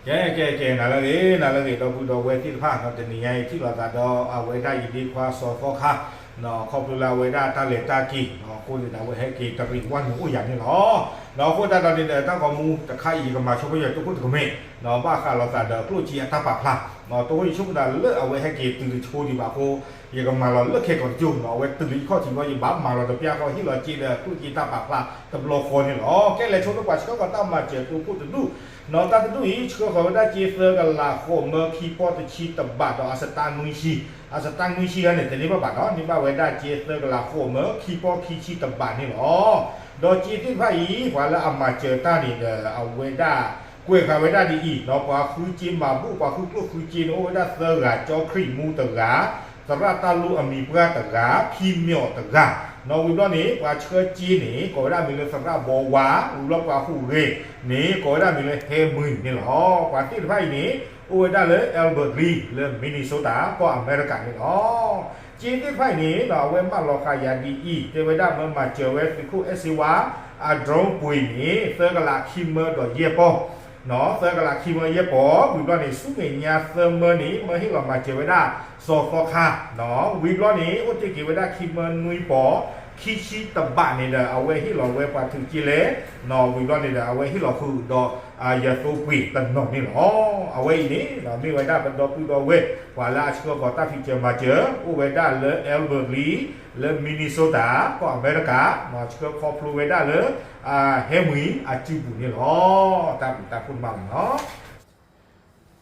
ကဲ ကဲ ကဲ နၤလၢအဂ့ၤ နၤလၢအဂ့ၤ ဒီပုၢ်ဒီဝဲၢ်သ့ၣ်တဖၣ်နီၤ, တနံၤညါအံၤထံၣ်လိာ်သးဒီးအဝဲဒၣ်ယဒ့ခွါစီၤသီခါ ခီဖျိလၢအဝဲဒၣ်တၢ်လဲၤတၢ်က့ၤ အဃိန့ၣ်ဒီးအဝဲဟဲက့ၤတရံးဝဲနုာ်အိၣ်ယၤန့ၣ်လီၤ. ဒီးအဃိသတးဒီးန့ၣ်ဒီး တၢ်ဂီၤမူတခါအံၤ ယကမၤဆိဖဲယၤတိခိၣ်တကမဲာ် ဘၣ်ဃးလိာ်သးဒီးကျိၣ်စ့အတၢ်ပာ်ဖျါ တိခိၣ်ယဆိကမိၣ်သးလၢအဝဲဟဲက့ၤတုၤတဆိဒံးဘၣ်အဃိ ယကမၤလီၤလၢခဲကိာ်တကၠိနီၤ, အဝဲတုၤလၢယခီၣ်ထံးဘျီ ယဘၣ်မၤလီၤတပျၢ်ဃီ ဟ့ၣ်လီၤစ့ဒီးကျိၣ်စ့တၢ်ပာ်ဖျါတဘျီဃီန့ၣ်လီၤ. ကဲ လဲၤဆိလၢပှၤဆှၢဃီၤတၢ်မၤစၢၤတိခိၣ်တဒူၣ်နီၤ, တၢ်တဒူၣ်အံၤ ဆှၢဃီၤဝဲဒၣ်စ့သၢကလးဃိးမၢခံပီၢ်တဆံတဘးဒီးအစတါနွံဆံ, အစတါနွံဆံခါန့ၣ် တန့ၢ်ဘၣ်ဘၣ်နီၤ, န့ၢ်ဘၣ်ဝဲဒၣ်စ့သၢကလးဃိးမၢခံပီၢ်ခံဆံတဘးန့ၣ်လီၤ. ဒီးစ့သ့ၣ်တဖၣ်အံၤ ပှၤလၢအမၤစၢၤတၢ်န့ၣ်ဒီး အဝဲဒၣ် ကွဲးဃာ်ဝဲဒၣ်ဒ်အံၤနီၤ, ပှၤဃုစ့မၤဘူၣ် ပှၤဃုကျိၣ်ဃုစ့န့ၣ် အိၣ်ဝဲဒၣ်သၢဂၤ, ကၠီခရံာ်မူတဂၤ, သရၣ်တၢ်လိၣ်အမံၤပှၢ်တဂၤ, ဖံမၠီၣ်တဂၤနီၤ, ဝံၤဘျီန့ၣ် ပှၤဆှၢစ့န့ၣ် ကိးဝဲဒၣ်မံၤလၢသရၣ်ဘီဝါ, ဝံၤဘျီပှၤဟူးဂဲၤန့ၣ် ကိးဝဲဒၣ်မံၤလၢဟဲမုၢ်န့ၣ်လီၤ. ပှၤသ့ၣ်တဖၣ်အံၤန့ၣ် အိၣ်ဝဲဒၣ်လၢ Alberta လၢ Minnesota ကီၢ်အမဲရကၤန့ၣ်လီၤ. စ့သ့ၣ်တဖၣ်အံၤန့ၣ်နီၤ အဝဲမၢလီၤဃာ်ယၤဒ်အံၤ, တဲဝဲဒၣ်မၢမၤစၢၤဝဲသုးခိၣ်အဲၣ်စ့ဝါ အ drone ပှ့ၤန့ၣ် သၢကလးခံမၢဒီးယဲၢ်ပီၢ်နီၤ, သၢကလးခံမၢယဲၢ်ပီၢ်, ဝံၤဘျီန့ၣ် ဆူမဲာ်ညါသၢမၢန့ၣ် မၢဟ့ၣ်လီၤမၤစၢၤဝဲဒၣ် စီၤသီခါနီၤ, ဝံၤဘျီန့ၣ် အိၣ်တ့ၢ်က့ၤဝဲဒၣ်ခံမၢနွံပီၢ် ခံဆံတဘးန့ၣ်ဒီး အဝဲဟ့ၣ်လီၤဝဲပှၤထုးစ့လဲၣ်နီၤ, ဝံၤဘျီန့ၣ်ဒီး အဝဲဟ့ၣ်လီၤဃုာ်ဒီး ယသိပှ့ၤတနီၤန့ၣ်လီၤ. အဝဲအံၤန့ၣ် မ့ၢ်ဝဲဒၣ်ပဒီပုၢ်ဒီဝဲၢ် ပှၤလၢအဆှၢဃီၤတၢ်ဖံးစၢၤမၤစၢၤ အိၣ်ဝဲဒၣ်လၢ Alberta လၢ Minnesota ကီၢ်အမဲရကၤ, ဆှၢခီဖျိဝဲဒၣ်လၢ ဟဲမုၢ်အစုပူၤန့ၣ်လီၤ. တၢ်ဘျုးတၢ်ဖှိၣ်မးလီၤနီၤ.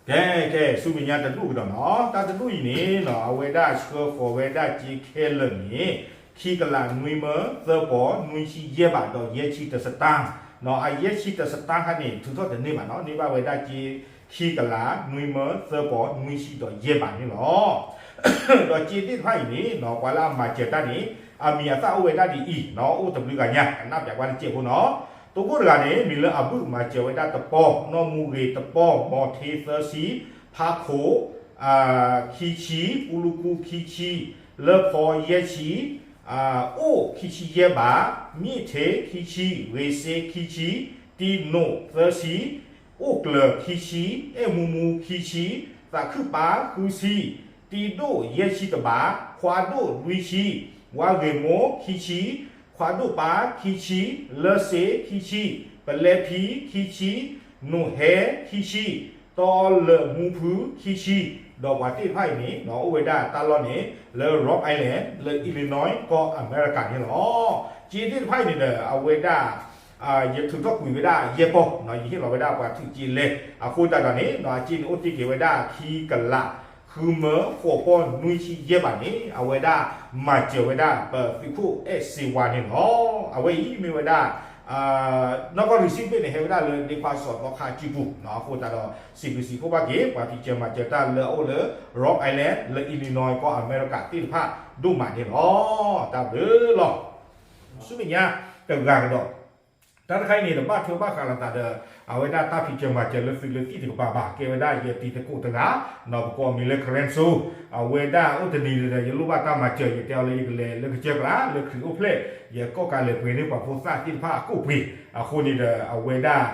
ကဲ ကဲ ဆူမဲာ်ညါတဒူၣ်ကဒီးနီၤ, တၢ်တဒူၣ်အံၤန့ၣ်နီၤ အဝဲဒၣ်ဆှၢဃီၤဝဲဒၣ်စ့ခဲလၢာ်န့ၣ် ခံကလးနွံမၢသၢပီၢ်နွံဆံယဲၢ်ဘးဒီးယဲၢ်ဆံတစတၢ်နီၤ, အယဲၢ်ဆံတစတၢ်ခါန့ၣ် ထုးထီၣ်တန့ၢ်ဘၣ်နီၤ, န့ၢ်ဘၣ်ဝဲဒၣ်စ့ ခံကလးနွံမၢသၢပီၢ်နွံဆံဒီးယဲၢ်ဘးန့ၣ်လီၤ. ဒီးစ့သ့ၣ်တဖၣ်အံၤန့ၣ်နီၤ ပှၤလၢအမၤစၢၤတၢ်န့ၣ် အမံၤအသၣ်အိၣ်ဝဲဒၣ်ဒ်အံၤနီၤ, အိၣ်တဘျုးဂၤညါ ကနၣ်ပျးကွၢ်တစဲးဖိနီၤ. တိခိၣ်တဂၤန့ၣ် မံၤလၢအဘုၣ်မၤစၢၤဝဲဒၣ်တပီၢ်, နီၢ်မူဂ့ၤတပီၢ်, မီၤထ့သၢဆံ, ဖးခိး ခံဆံ, ပူလူကူခံဆံ, လၢဖီယဲၢ်ဆံ, အိၣ်ခံဆံယဲၢ်ဘး, မ့ၣ်ထ့ခံဆံ, ဂ့ၤစ့ခံဆံ, တံနိၣ်သၢဆံ, အိၣ်ကျၢၤခံဆံ, အဲၣ်မူမူခံဆံ, သးခုပာ်ဃုဆံ, တံဒိၣ်ယဲၢ်ဆံတဘး, ခွါဒိၣ်လွံၢ်ဆံ, ဝါဂ့ၤမိၢ်ခံဆံ, ခွါဒိၣ်ပၢ်ခံဆံ, လၢစ့ခံဆံ, ပလဲဖံခံဆံ, နိၣ်ဟဲခံဆံ, တီလၢာ်မူဖုခံဆံ, ဒီးပှၤသ့ၣ်တဖၣ်အံၤန့ၣ် အိၣ်ဝဲဒၣ်တၢ်လီၢ်န့ၣ် လၢ Rhode Island လၢ Illinois ကီၢ်အမဲရကၤန့ၣ်လီၤ. စ့သ့ၣ်တဖၣ်အံၤန့ၣ်ဒီး အဝဲဒၣ် ယထုးထီၣ်ကွံာ်ဝဲဒၣ်ယဲၢ်ပီၢ်နီၤ, ယဟ့ၣ်လီၤဝဲဒၣ်ပှၤထုးစ့လဲၣ်, အဃိသတးဒီးန့ၣ် အစ့န့ၣ်အိၣ်တ့ၢ်က့ၤဝဲဒၣ်ခံကလး ဃုမၢဃိးပီၢ်နွံဆံယဲၢ်ဘးန့ၣ် အဝဲဒၣ်မၤစၢၤဝဲဒၣ်ပသုးခိၣ်အဲၣ်စ့ဝါန့ၣ်လီၤ. အဝဲအံၤမ့ၢ်ဝဲဒၣ် နီၢ်ကီၢ် receipt န့ၣ် ဟဲဝဲဒၣ်လၢဒ့ခွါစီၤသီခါစုပူၤနီၤ, အဃိသတးဒီး စံးဘျုးစံးဖှိၣ်ဘၣ်က့ၤ ပှၤဖံးစၢၤမၤစၢၤတၢ်လၢအအိၣ်လၢ Rhode Island လၢ Illinois ကီၢ်အမဲရကၤသ့ၣ်တဖၣ်ဒိၣ်မးန့ၣ်လီၤ. တၢ်ဘျုးလီၤ. ဆူမဲာ်ညါတဂၤကဒီး တၢ်တခါအံၤန့ၣ် တဘၣ်ထွဲဘၣ်ဃးလိာ်သးဒီး အဝဲဒၣ်တၢ်ဖံးစၢၤမၤစၢၤလၢသုးလၢသံၣ်တကပၤဘၣ်, ကဲဝဲဒၣ်ယတံၤသကိးတဂၤနီၤ, ပကိးအမံၤလၢ Karen So, အဝဲဒၣ်အိၣ်တနံၤန့ၣ်ဒီး ယလိၣ်ဘၣ်တၢ်မၤစၢၤ ယတဲအီၤလၢယကလဲၤလၢကစၢၢ်ကျါ လၢခရံာ်အိၣ်ဖျဲၣ် ယကီၣ်ကးလဲၤပှ့ၤန့ၢ်ပှၤဖိသၣ်သ့ၣ်တဖၣ်အကိၣ်ပှ့ၤ, အဃိန့ၣ်ဒီး အဝဲဒၣ်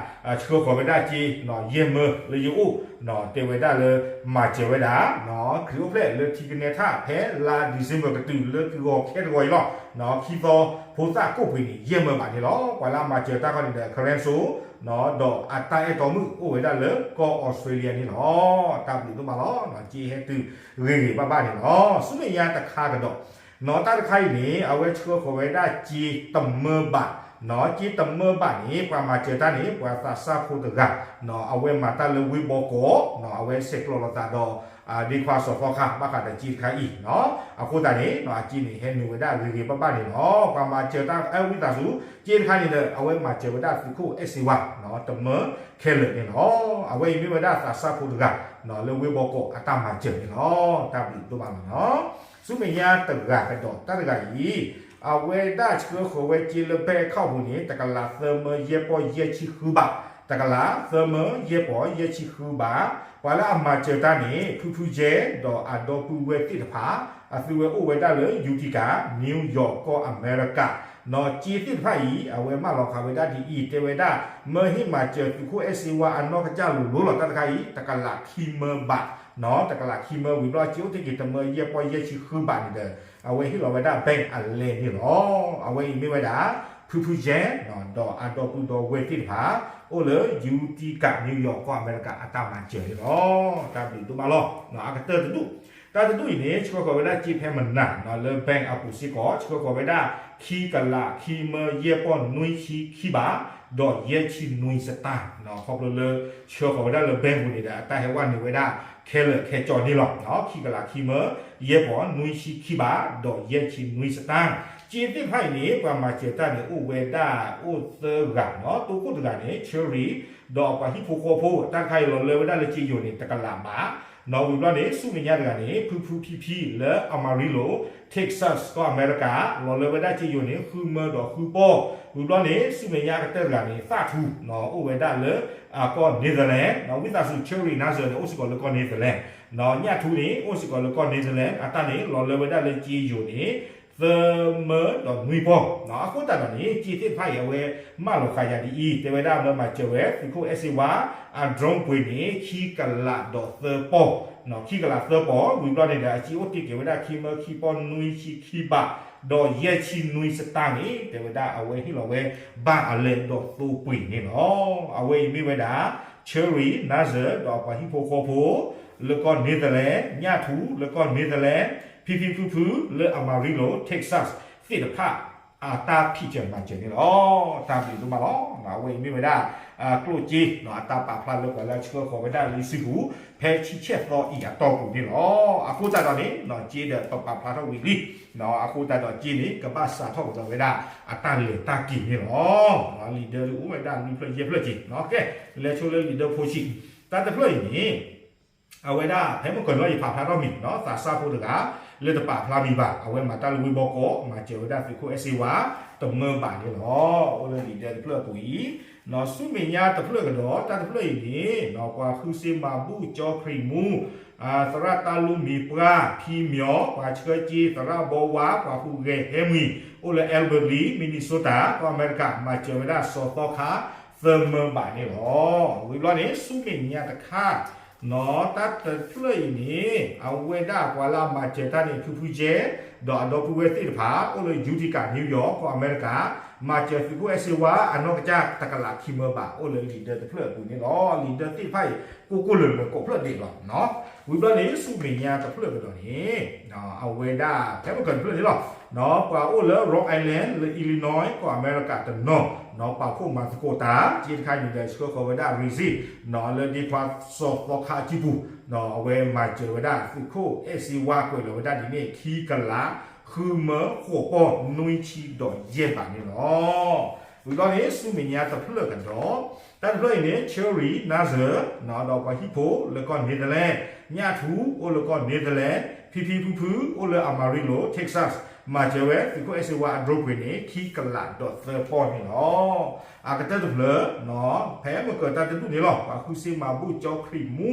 ဆှၢဃီၤဝဲဒၣ်စ့ ယဲၢ်မၢလၢယအိၣ် တဲဝဲဒၣ်လၢ မၤစၢၤဝဲဒၣ် ခရံာ်အိၣ်ဖျဲၣ်လၢထံကနဲထၣ်ဖဲလါ December ကတုၤလၢတုၤဂီၤခဲတဂီၤအံၤလီၤ. ခံသီဖိသၣ်ကိၣ်ပှ့ၤန့ၣ် ယဲၢ်မၢဘၣ်န့ၣ်လီၤ. ပှၤလၢအမၤစၢၤတၢ်ခီန့ၣ်ဒီး Karen So ဒီးအတၢ်အဲၣ်တီမုၣ်အိၣ်ဝဲဒၣ်လၢကီၢ်အီစထြ့လယါန့ၣ်လီၤ. တၢ်ဘျုးဒိၣ်မးလီၤ. စ့ဟဲတုၤဂ့ၤဂ့ၤဘၣ်ဘၣ်န့ၣ်လီၤ. ဆူမဲာ်ညါတခါကဒီး နီၤ တၢ်တခါအံၤန့ၣ် အဝဲဆှၢဃီၤဝဲဒၣ်စ့တမၢဘၣ်, နီၤ စ့တမၢဘၣ်န့ၣ် ပှၤမၤစၢၤတၢ်န့ၣ် ပှၤသးစၢ်ဖိတဂၤ နီၤ အဝဲမၤတၢ်လၢဝ့ၢ်ဘီကီး နီၤ အဝဲဆဲးကျိးလိာ်သးဒီး ဒ့ခွါစီၤသီခါ ဘၣ်ဃးဒီးစ့တခါအံၤ နီၤ အဃိသတးန့ၣ် နီၤ အစ့န့ၣ် ဟဲနုာ်ဝဲဒၣ်ဂ့ၤဂ့ၤဘၣ်ဘၣ်န့ၣ်လီၤ. ပှၤမၤစၢၤတၢ်အဲၣ်ဝံသးစူၤ စ့တခါန့ၣ်ဒီး အဝဲမၤစၢၤဝဲဒၣ်သုးခိၣ်အဲၣ်စ့ဝါ နီၤ တမၢခဲလၢာ်န့ၣ်လီၤ. အဝဲအံၤမ့ၢ်ဝဲဒၣ်သးစၢ်ဖိတဂၤ နီၤ လၢဝ့ၢ်ဘီကီးအတၢ်မၤစၢၤန့ၣ်လီၤ. တၢ်ဘျုးဒိၣ်မးလီၤနီၤ. ဆူမဲာ်ညါတဂၤကဒီး တၢ်တဂၤအံၤ အဝဲဒၣ်ဆှၢဃီၤဝဲစ့လၢဘဲၣ်ခီၣ်ပူၤန့ၣ် တကလးသၢမၢယဲၢ်ပီၢ်ယဲၢ်ဆံဃုဘး တကလးသၢမၢယဲၢ်ပီၢ်ယဲၢ်ဆံဃုဘး, ပှၤလၢအမၤစၢၤတၢ်န့ၣ် ဖုဖုယဲၢ် ဒီးအဒီပုၢ်ဝဲၢ်သ့ၣ်တဖၣ် အသုဝဲအိၣ်ဝဲဒၣ်လၢ Utica, New York ကီၢ်အမဲရကၤ, နီၢ်က့သ့ၣ်တဖၣ်အံၤ အဝဲမၢလီၤဃာ်ဝဲဒၣ်ဒ်အံၤ တဲဝဲဒၣ် မၢဟ့ၣ်မၤစၢၤသုးခိၣ်အဲၣ်စ့ဝါအနီၢ်ကစၢ်လိၤလိၤလီၤ တၢ်တခါအံၤ တကလးခံမၢဘး, နီၢ်တကလးခံမၢဝံၤဘျီ က့အိၣ်တ့ၢ်က့ၤတမၢယဲၢ်ပီၢ်ယဲၢ်ဆံဃုဘးန့ၣ်ဒီး အဝဲဟ့ၣ်လီၤဝဲဒၣ် bank အလဲန့ၣ်လီၤ. အဝဲအံၤမ့ၢ်ဝဲဒၣ် ဖုဖုယဲၢ် ဒီးအဒီပုၢ်ဒီဝဲၢ်သ့ၣ်တဖၣ် အိၣ်လၢ Utica, New York ကီၢ်အမဲရကၤအတၢ်မၤစၢၤန့ၣ်လီၤ. တၢ်ဘျုးဒိၣ်မးလီၤ. အကတၢၢ်တဒူၣ်, တၢ်တဒူၣ်အံၤန့ၣ် ဆှၢဃီၤဝဲဒၣ်က့ဖဲမနၤ လၢ bank အပူၤစ့ၢ်ကီး ဆှၢဃီၤဝဲဒၣ် ခံကလးခံမၢယဲၢ်ပီၢ်နွံဆံခံဘး ဒီးယဲၢ်ဆံနွံစတၢ်, ခီဖျိလၢ ဆှၢဃီၤဝဲဒၣ်လၢ bank ပူၤန့ၣ်ဒီး အတၢ်ဟဲဝဲနုာ်ဝဲဒၣ် ခဲလၢာ်ခဲကၠီန့ၣ်လီၤ. ခံကလးခံမၢ ယဲၢ်ပီၢ်နွံဆံခံဘး ဒီးယဲၢ်ဆံနွံစတၢ်, က့သ့ၣ်တဖၣ်အံၤန့ၣ် ပှၤမၤစၢၤတၢ်န့ၣ် အိၣ်ဝဲဒၣ်အိၣ်သၢဂၤနီၢ်, တိခိၣ်တဂၤန့ၣ် Cherry ဒီးပှၤဟံၣ်ဖိဃီဖိ တၢ်တခါအံၤလီၤလၢဝဲဒၣ်လၢက့ယိၤန့ၣ် တကလးဘး, နီၢ်ဝံၤဘျီန့ၣ် ဆူမဲာ်ညါတဂၤန့ၣ် ဖုဖုဖံဖံလၢ Amarillo, Texas ကီၢ်အမဲရကၤ လီၤလၢဝဲဒၣ်က့ယိၤန့ၣ် ဃုမၢဒီးဃုပီၢ်, ဝံၤဘျီန့ၣ် ဆူမဲာ်ညါကတၢၢ်တဂၤန့ၣ် သၣ်ထူ နီၢ် အိၣ်ဝဲဒၣ်လၢ ကီၢ် Netherlands, နီၢ်ဝံသးစူၤ Cherry နါစၢၤန့ၣ် အိၣ်စ့ၢ်ကီးလၢကီၢ် Netherlands, နီၢ်ညၣ်ထူန့ၣ် အိၣ်စ့ၢ်ကီးလၢကီၢ် Netherlands, အတၢ်န့ၣ် လီၤလၢဝဲဒၣ်လၢက့ယိၤန့ၣ် သၢမၢဒီးနွံပီၢ်, နီၢ်အဃိသတးဒီးန့ၣ် က့သ့ၣ်တဖၣ်အံၤ အဝဲမၢလီၤဃာ်ယၤဒ်အံၤ တဲဝဲဒၣ်မၢမၤစၢၤဝဲ သုးခိၣ်အဲၣ်စ့ဝါ အ drone ပှ့ၤန့ၣ် ခံကလးဒီးသၢပီၢ်, နီၢ် ခံကလးသၢပီၢ်, ဝံၤဘျီန့ၣ်ဒီး အက့အိၣ်တ့ၢ်က့ၤဝဲဒၣ်ခံမၢခံပီၢ်နွံဆံခံဘး ဒီးယဲၢ်ဆံနွံစတၢ်န့ၣ် တဲဝဲဒၣ်အဝဲဟ့ၣ်လီၤဝဲ ဘၣ်အလဲဒီးသိပှ့ၤန့ၣ်လီၤ. အဝဲအံၤမ့ၢ်ဝဲဒၣ် Cherry နါစၢၤ ဒီးပှၤဟံၣ်ဖိဃီဖိ လၢကီၢ် Netherlands, ညၣ်ထူ လၢကီၢ် Netherlands, ဖံဖံဖုဖု လၢ Amarillo, Texas သ့ၣ်တဖၣ် အတၢ်ဖံးစၢၤမၤစၢၤန့ၣ်လီၤ. တၢ်ဘျုးဒိၣ်မးလီၤ. အဝဲအံၤမ့ၢ်ဝဲဒၣ် ကျိၣ်စ့ အတၢ်ပာ်ဖျါလၢပှၤလၢအဆှၢဃီၤဝဲဒၣ်လံာ်စုပူၤ ဖဲဆံဆဲၣ်သီအံၤအတီၢ်ပူၤန့ၣ်လီၤ. အဃိသတးဒီးန့ၣ် စ့ဒီးပပာ်ဖျါထီၣ်ဝံၤလံ, အဃိသတးဒီးစ့န့ၣ် ကဘၣ်စးထီၣ်ကဒီးဝဲဒၣ် အတၢ်လဲၤတၢ်က့ၤန့ၣ်လီၤ. လံာ်ဒၢဒုးအိၣ်ဝဲဒၣ်လွံၢ်ဖျၢၣ်ယဲၢ်ဖျၢၣ်က့ၤ, ကဲ လဲၤဆိလၢလံာ်ဒၢဖိဆံး, တၢ်တဖျၢၣ်အံၤန့ၣ် အဝဲဒၣ်ဖဲမုၢ်ကီၤလံၤအံၤပာ်ဖျါထီၣ်မံၤ သးစၢ်ဖိတဂၤ လၢတပာ်ဖျါမံၤဘၣ်, အဝဲမၤတၢ်လၢဝ့ၢ်ဘီကီး မၤစၢၤဝဲဒၣ်သုးခိၣ်အဲၣ်စ့ဝါ တမၢဘၣ်န့ၣ်လီၤ. အိၣ်လၢလံာ်ဒၢတဖျၢၣ်အပူၤအံၤ, ဆူမဲာ်ညါတဖျၢၣ်ကဒီး တၢ်တဖျၢၣ်အံၤန့ၣ် ပှၤဃုစ့မၤဘူၣ်ကၠီခရံာ်မူ သရၣ်တၢ်လူမံၤပှၢ်ဖံမျီ, ပှၤဆှၢက့သရၣ်ဘီဝါ, ပှၤဟူးဂဲၤဟဲမှံၤ အိၣ်လၢ Albert Lea, Minnesota ကီၢ်အမဲရကၤ မၤစၢၤဝဲဒၣ်စီၤသီခါ သၢမၢဘၣ်န့ၣ်လီၤ. ဝံၤဘျီန့ၣ် ဆူမဲာ်ညါတခါ တၢ်တဖျၢၣ်အံၤန့ၣ် အဝဲဒၣ်ပှၤလၢအမၤစၢၤတၢ်န့ၣ် ဖုဖုကဲ ဒီးအဒီပုၢ်ဝဲၢ်သ့ၣ်တဖၣ် အိၣ်လၢ Utica, New York ကီၢ်အမဲရကၤ မၤစၢၤသုးခိၣ်အဲၣ်စ့ဝါအနီၢ်ကစၢ်တကလးခံမၢဘၣ် အိၣ်လၢလံာ်ဒၢတဖျၢၣ်အပူၤန့ၣ်လီၤ. လံာ်ဒၢသ့ၣ်တဖၣ်အံၤ ကိၢ်ကိၢ်လၢာ်လၢာ်ကိးဖျၢၣ်ဒဲးလီၤ. ဝံၤဘျီန့ၣ် ဆူမဲာ်ညါတဖျၢၣ်ကဒီးန့ၣ် အဝဲဒၣ်ဖဲမုၢ်ကီၤလံၤတဖျၢၣ်န့ၣ်လီၤ. ပှၤအိၣ်လၢ Rhode Island လၢ Illinois ကီၢ်အမဲရကၤတနီၤ ပာ်ဖှိၣ်မၤသကိးတၢ် စ့တခါအံၤန့ၣ်ဒီး ဆှၢဃီၤဝဲဒၣ် receipt လၢဒ့ခွါစီၤသီခါအစုပူၤ အဝဲမၤစၢၤဝဲဒၣ်သုးခိၣ်အဲၣ်စ့ဝါကွဲးလီၤဝဲဒၣ်ဒ်န့ၣ် ခံကလး ဃုမၢဃိးပီၢ်နွံဆံဒီးယဲၢ်ဘးန့ၣ်လီၤ. ဝံၤဘျီန့ၣ် ဆူမဲာ်ညါတဖျၢၣ်ကဒီး တၢ်တဖျၢၣ်အံၤန့ၣ် Cherry နါစၢၤ ဒီးပှၤဟံၣ်ဖိလၢကီၢ် Netherlands, ညၣ်ထူ အိၣ်လၢကီၢ် Netherlands, ဖံဖံဖုဖု အိၣ်လၢ Amarillo, Texas မၤစၢၤဝဲသုးခိၣ်အဲၣ်စ့ဝါအ drone ပှ့ၤန့ၣ် ခံကလးဒီးသၢပီၢ်န့ၣ်လီၤ. အကတၢၢ်တဖျၢၣ် ဖဲမုၢ်ကီၤလံၤတဒူၣ်န့ၣ်လီၤ. ပှၤဃုစ့မၤဘူၣ်ကၠီခရံာ်မူ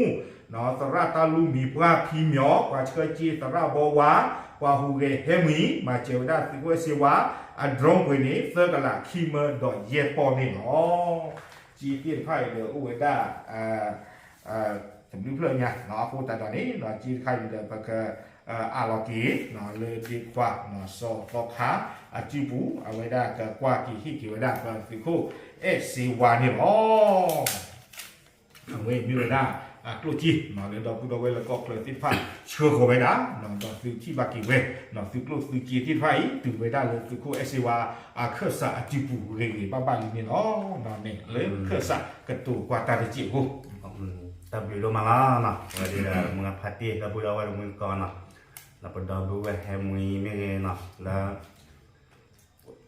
သရၣ်တၢ်လူမံၤပှၢ်ဖံမျီ, ပှၤဆှၢက့သရၣ်ဘီဝါ, ပှၤဟူးဂဲၤဟဲမှံၤ မၤစၢၤဝဲဒၣ်သုးခိၣ်အဲၣ်စ့ဝါအ drone ပှ့ၤန့ၣ် သၢကလးခံမၢဒီးယဲၢ်ပီၢ်န့ၣ်လီၤ. စ့သ့ၣ်တဖၣ်အံၤဒီးအိၣ်ဝဲဒၣ် တဘျုးဖျၢၣ်ညါ အဃိသတးဒီးန့ၣ် စ့တခါအံၤဒီး ပက အးလီၤက့ၤ လၢဒ့ခွါ စီၤသီခါအစုပူၤ အဝဲဒၣ်ကကွၢ်က့ၤဟ့ၣ်က့ၤဝဲဒၣ်ပသုးခိၣ်အဲၣ်စ့ဝါန့ၣ်လီၤ. အဝဲအံၤမ့ၢ်ဝဲဒၣ် အကျိၣ်စ့ လၢဒီပုၢ်ဒီဝဲၢ်လၢကီၢ်ချၢသ့ၣ်တဖၣ် ဆှၢဃီၤဝဲဒၣ် ဒီးသုထံၣ်ဘၣ်က့ၤဝဲ သုးကျိၣ်သုးစ့သ့ၣ်တဖၣ်အံၤ တုၤဝဲဒၣ်လၢသုးခိၣ်အဲၣ်စ့ဝါအခၢၣ်စးအစုပူၤဂ့ၤဂ့ၤဘၣ်ဘၣ်လံန့ၣ်လီၤ. လၢခၢၣ်စးကတိၤကွၢ်တၢ်တစဲးဖိ တၢ်ဘျုးဒိၣ်မးလီၤ. ဝဲဒၣ်မုၢ်ဖါတ့ၢ်ဒီပုၢ်ဒီဝဲၢ်တမုၢ်ကီၢ်နီၤ ဒီးပဒီပုၢ်ဝဲၢ်ဟဲမှံၤမ့ၢ်ဂ့ၤနီၤ လၢ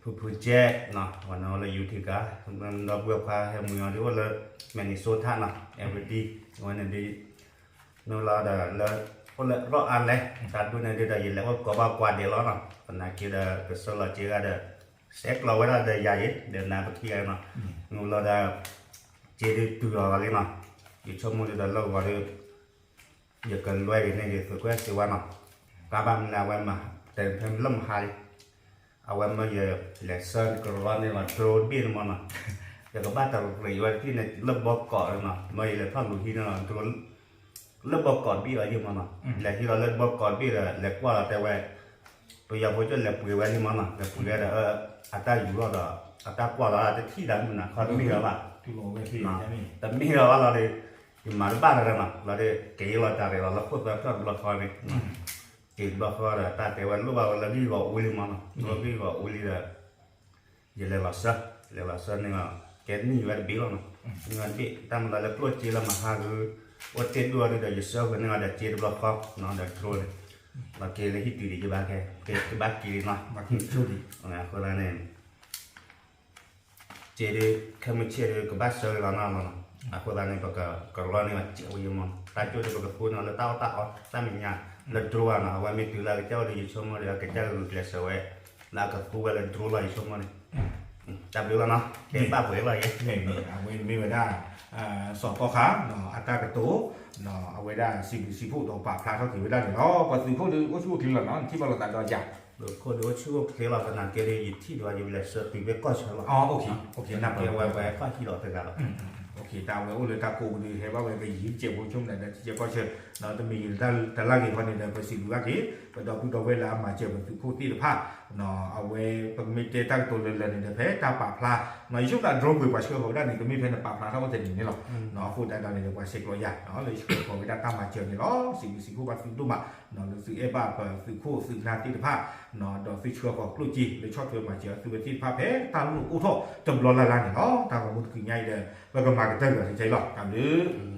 ဖုဖုကဲနီၤ ဝဲန့ၣ်အိၣ်လၢ Utica ဒီပုၢ်ဝဲၢ်ခွါဟဲမှံၤအီၤဒ်အိၣ်လၢ Minnesota နီၤ Everett ဝဲန့ၣ်ဒ် နုာ်လီၤဒီးလၢ အိၣ်လၢ Rhode Island တၢ်ဒူၣ်န့ၣ်ဒ်ဒီးယလဲၤအိၣ်ကိးဘၣ်ကွၢ်ဒဲးလီၤနီၤ သနာ်က့ဒီး ကဆှၢလီၤစ့ဂၤဒီး ဆဲးကျိးဝဲဒၣ်ဒီးယၤအံၤ ဒီးနၤပထံၣ်ဂၤနီၤ နုာ်လီၤဒီး စ့ဒုးတုၤအီၤလီၤလံနီၤ, ယဆိကမိၣ်ဒုးဒီးလၢဂီၤဒီး ယကလွဲက့ၤန့ၢ်က့ၤသုးခိၣ်စ့ဝါနီၤ, ကဘၣ်မနုၤလဲၣ် အဝဲမၤတဲဖဲလၢမဟါလံ, အဝဲမၢယလဲၤဆှၢကရီန့ၢ်လီၤ drone တဘ့ၣ်န့ၣ်မးနီၤ, ယကဘၣ်တရံးဝဲတထံၣ်န့ၣ် လၢဘီကီးနီၤ, မၢယလဲၤထီၣ်လူၤဟံးန့ၢ်လီၤ drone လၢဘီကီးတဘ့ၣ်အီၤယံၤမးနီၤ, လဲၤဟံးလီၤလၢဘီကီးတဘ့ၣ်ဒီး လဲၤကွၢ်လီၤတဲဝဲ ပယီၤဖိကၠိလဲၤပှ့ၤဝဲလံမးနီၤ, လဲၤပှ့ၤဝဲဒီး အတၢ်ယူၤထီၣ်ဒီး အတၢ်ကွၢ်လီၤတထံၣ်ဒၣ်မနုၤနီၤ ခီတမ့ၢ်လီၤဘၣ်, တမ့ၢ်လီၤဘၣ်လီၤဒီး ယမၤတဘၣ်လီၤဒီးနီၤ, လီၤဒီး က့ၤလီၤတၢ်ရဲၣ်လီၤလၢခိၣ်သၢဖျၢၣ်တဘျီဃီန့ၣ်, က့ၤတဘျီဃီဒီး တၢ်တဲဝဲလိၣ်ဘၣ်ဝဲလၢဂံၢ်ဂီၤအူလံမးနီၤ, လၢဂံၢ်ဂီၤအူလံဒီး ယလဲၤလီၤဆှၢ, လဲၤလီၤဆှၢန့ၢ်အီၤ, ကဲနံၣ်ဝဲတဘ့ၣ်လီၤနီၤ, နံၣ်ဝဲတဘ့ၣ် တၢ်မၤလီၤလၢကျိၣ်စ့လၢမဟါဂုၤ, အိၣ်တ့ၢ်ဒိၣ်အီၤဒုးဒီး ယဆှၢဃုာ်န့ၢ်အီၤဒီးစ့တဘျီဃီ, ဒီး drone န့ၣ်, လီၤက့ၤလၢဟံၣ်တုၤဒံးယဘၣ်ကဲ, ကဘၣ်က့ၤလံနီၤ, အဃိသတးန့ၣ် စ့ဒုး ခဲမုၢ်ဆ့ၣ်ဒုး ကဘၣ်ဆှၢက့ၤလီၤနီၤလီၤနီၤ, အဃိသတးန့ၣ် ပကရီန့ၢ်အီၤစဲးဝဲယံၤမး, တၢ်ကၠိဒုးပကသူန့ၢ်အီၤလၢတၢ်အီၣ်တၢ်အီ တၢ်မဲာ်ညါ, လၢ drone ဘၣ်နီၤ, အဝဲမ့ၢ်တုၤလၢအကစၢ်အိၣ်ဒီး ယဆိကမိၣ်ဒီး အကစၢ်ဂုာ်ကျဲးစၢးဝဲ လၢအကသူဝဲလၢ drone လီၤ ယဆိကမိၣ်န့ၣ်, တၢ်ဘျုးလီၤနီၤ, ကဲဘၣ်ပှဲၤလီၤယဲ, အဝဲမ့ၢ်ဝဲဒၣ် စီၤသီခါ အတၢ်ကတိၤ အဝဲဒၣ်စံးဘျုးစံးဖှိၣ်ဒီးပာ်ဖျါထီၣ်က့ၤဝဲဒၣ်န့ၣ်လီၤ. ပှၤသုးခိၣ်ဒုးအိၣ်ဆူၣ်အိၣ်ချ့လီၤနီၤ, နထံၣ်ဘၣ်လိာ်သးဒီးယၤ, သုးခိၣ်ဒုးအိၣ်ဆူၣ်အိၣ်ချ့လီၤသနာ်က့ဒီး ယထံၣ်ဒုး ယလဲၤဆှၢတုၤဖဲကီၢ်ဆၢလီၤ, ကဲဝဲဝဲထီၣ်ဟံးလီၤတဂၤလီၤ, တၢ်ဝဲအိၣ်လၢတၢ်ကိးပူၤဒုး ဟဲဘၣ်ဝဲကယံၤစဲးဖိဆိကမိၣ်ဒီး ထံဆဲးကီၢ်ဆၢ, တမ့ၢ်ယတၢ်လၢ်ဂ့ၤဃီန့ၣ်ဒီး ပစံးဘျုးဘၣ်က့ၤ ပဒီပုၢ်ဒီဝဲၢ်လၢအမၤစၢၤပသုးခိၣ်သ့ၣ်တဖၣ်, အဝဲပကမ့ၢ်တဲတၢ်ကတိၤလၢလၢန့ၣ်ဒီး ဖဲတၢ်ပာ်ဖျါ ယဆိကမိၣ် drone ပှ့ၤပှၤဆှၢဃီၤဝဲဒၣ်န့ၣ် တမ့ၢ်ဖဲနပာ်ဖျါထီၣ်အိၣ်တနံၤန့ၣ်လီၤ, အဃိသတးဒီးန့ၣ်ဒီး ပှၤဆဲးကျိးယၤ လၢယဆှၢဃီၤဝဲဒၣ်တၢ်မၤစၢၤန့ၣ်လီၤ. စံးဘျုးစံးဖှိၣ်ဘၣ်သုဒိၣ်မး လၢသုအဲၣ်ဘၣ်ပသုးခိၣ်သုးနၢ်သ့ၣ်တဖၣ်, ဒီးသုဆှၢဃီၤကျိၣ်စ့ လၢဆီၣ်ထွဲမၤစၢၤသုဝဲသ့ၣ်တဖၣ် ဖဲတၢ်လိၣ်အိၣ်ထီၣ်တဘျီလၢ်လၢ်န့ၣ်လီၤ. တၢ်ဂီၤမူတချုးညါအံၤဒီး ပကမၤကတၢၢ်ကဒီးထဲအံၤလီၤ. တၢ်ဘျုး